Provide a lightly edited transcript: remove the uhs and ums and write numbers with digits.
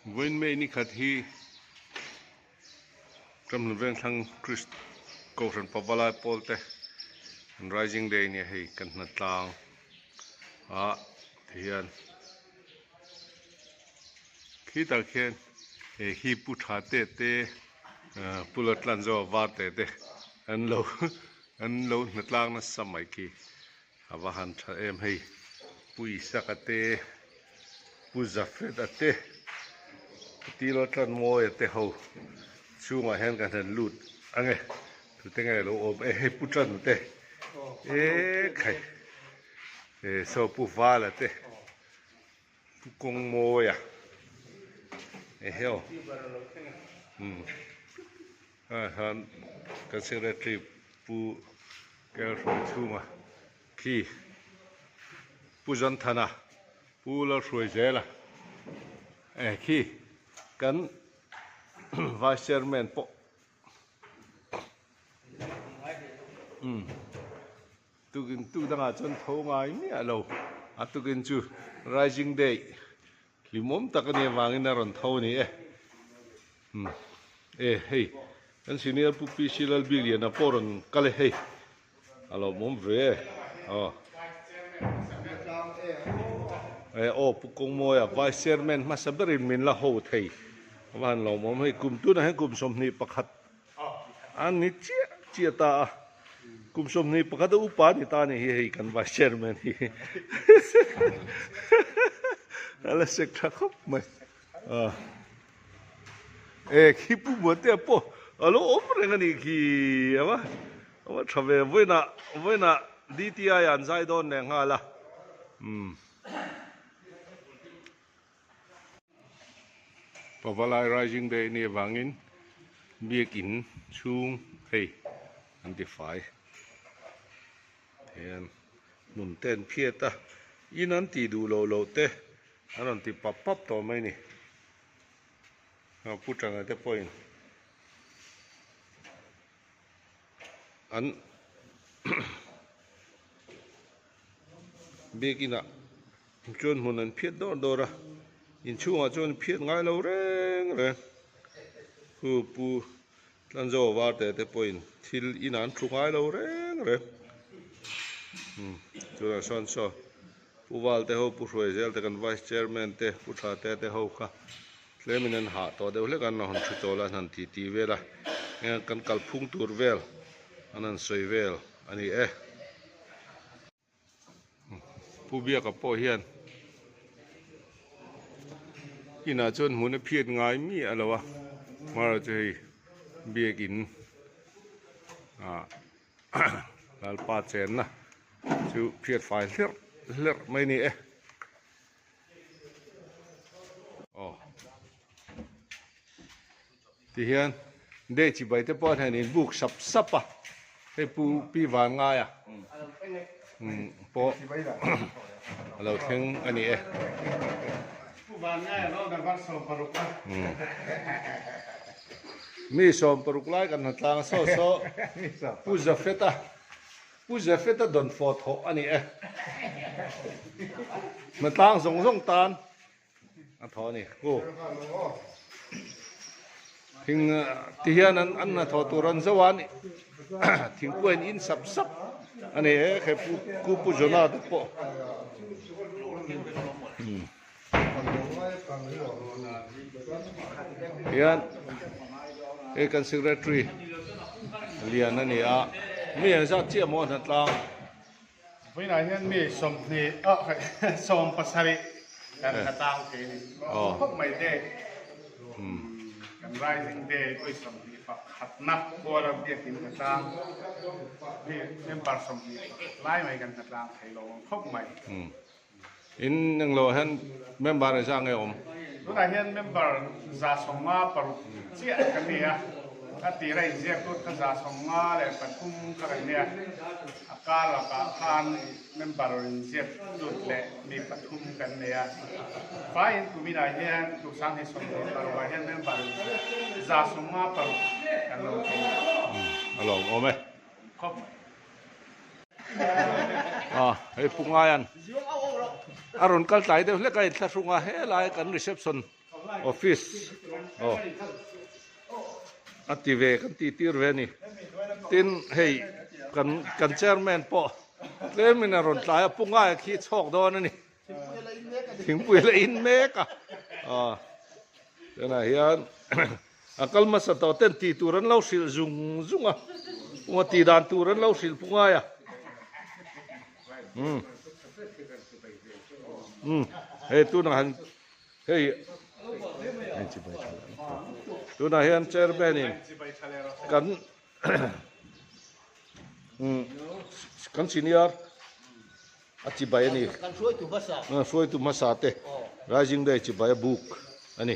Vawiin May ni khat hi Ramhlun Vengthlang Krist Kohhran Pavalai pawl te an Rising Day nia hei kan hna tlang a ti hian khitah khian he hi pu tha te te pu Latlanzawa var te te an lo an lo hna tlang nasa mai khi. A va han tha em hei, Pu Isaka te, Pu Zafeta te, Pu Tilo Tlanmawia te ho chhungah hian kan han lut ang e, tute nge lo awm e hei Pu Tlan te, e khai e saw Pu Vala te, Pu Kawngmawia e heo umm. Ah hian kan secretary pu Kelhruai chhunga khi pu Zanthana pu Lalhruai zela eh khi kan vice chairman pawh umm tukin tu dangah chuan tho ngai miah lo a tukin chu rising day hlimawm tak a nih avangin a rawn tho a ni e. Umm e hei kan senior pu PC Lalbiliana pawh rawn kal e hei a lawmawm ve e aw e aw pu Kawngmawia vice chairman hmasa berin min la ho thei a va han lawmawm hei kum tunah hian kum 21 a ni chiah chiah ta a kum 21 a upa a ni ta a ni hi hei kan vice chairman hi a la sek tha khawp mai a. E khi pu Muantea pawh a lo awm reng a nih khi a va a va tha ve vawiinah vawiinah DTI ah an zai dawn leh nghal a umm. Pavalai Rising Day a nih avangin biakin chhung hei an ti fai hian hmun te an phiat a in an tih duh loh loh te an rawn ti pap pap tawh mai a ni. Pu Tanga te pawhin an biakin ah chuan hmun an phiat dawr dawr a inchhungah chuan phiat ngai lo reng reng hu pu Tlanzawa varte te pawhin thil inah an thu ngai lo reng reng tunah sawn saw Pu Valte ho, Pu Hruaizel te kan Vice Chairman te, Pu Thate te ho kha tlemin an hah tawh deuh hlek a, an rawn thu chawl a, an han ti ti vel a, eng kan kalphung tur vel an han sawi vel a ni e. Pu Biaka pawh hian inah chuan hmun a phiat ngai miah lo a, amaherawhchu hei biakin ah Lalpa chenna chu phiat fai hlerh hlerh mai a ni e. Aw tihian day chibai te pawh an han inbuk sap sap a hei pu pi van ngai a umm pawh a lo thleng a ni e. Mi 60 lai kan hna tlang saw saw Pu Zafeta Pu Zafeta dawnfawh thawh a ni e. Hna tlang zawng zawng tan a thawh a ni. Ku thing ti hian an an hnathawh tur an zo a ni thingpui an in sap sap a ni e hei Pu Ku Pu Jona te pawh. Hian hei kan secretary lian a ni a mi eng zat chiah maw a hna tlang. Vawiinah hian mi 20 ah 70 kan hna tlang thei a ni. Khawp mai day kan rising day vawi 21 na kuala biakin hna tlang mi member 21 lai mai kan hna tlang thei lo ang khawp mai. In englo hian member engzah nge awm? Tunah hian member 56 chiah kan ni a, a tira inziak tut kha 53 kha kan ni a, a kar lakah khan member inziak tut leh mi pathum kan nei a. Faiin kuminah hian tuk 2026 ah hian member 56 kan lo thei. A lawmawm e. Khawp mai. Ah hei pu Ngaian a rawn kal tlai deuh hlek a inthlahrung a helai kan reception Office aw a ti ve kan tih tir ve a ni. Tin hei kan kan chairman pawh tlemin a rawn tlai a pu ngai khi chhawk dawn a ni. Thingpui la in mek a aw tunah hian a kal hmasa tawh ten tih tur an lo hrilh zung zung a punga tih dan tur an lo hrilh pu ngai a umm umm hei tunah han hei tunah hian chairman in kan umm kan senior A chibai a ni. Kan hruaitu hmasa. Hruaitu hmasa te Rising Day chibai a buk a ni.